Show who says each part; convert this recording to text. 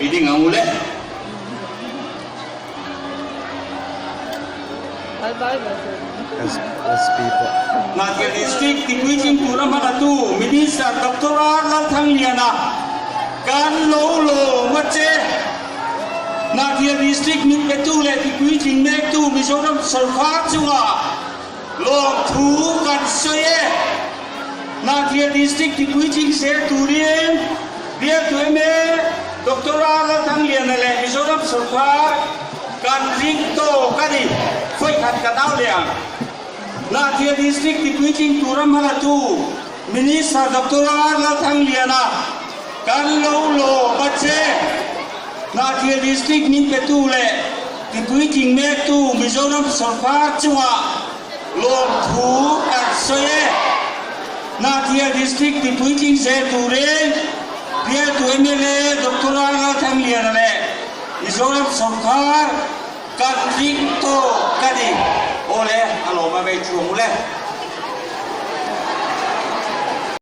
Speaker 1: I ding ang u le. Hnahthial District tipuitling tura hmalatu Minister Doctor R Lalthangliana kan lo lawm a che. Hnahthial District mit petu leh tipuitling mektu Mizoram sawrkar chungah lawmthu kan sawi e. Hnahthial District tipuitling zel turin bialtu mla Doctor R Lalthangliana leh Mizoram sawrkar kan ring tawk a ni. Khawikhat ka nau leh ang. Hnahthial District tipuitling tura hmalatu Minister Doctor R Lalthangliana kan lo lawm a che. Hnahthial District min petu leh tipuitling mektu Mizoram sawrkar chungah lawmthu kan sawi e. Hnahthial District tipuitling zel turin bialtu mla Doctor R Lalthangliana leh Mizoram sawrkar kan ring tawk ka ni. Awle, a lawm a vei chuang ule.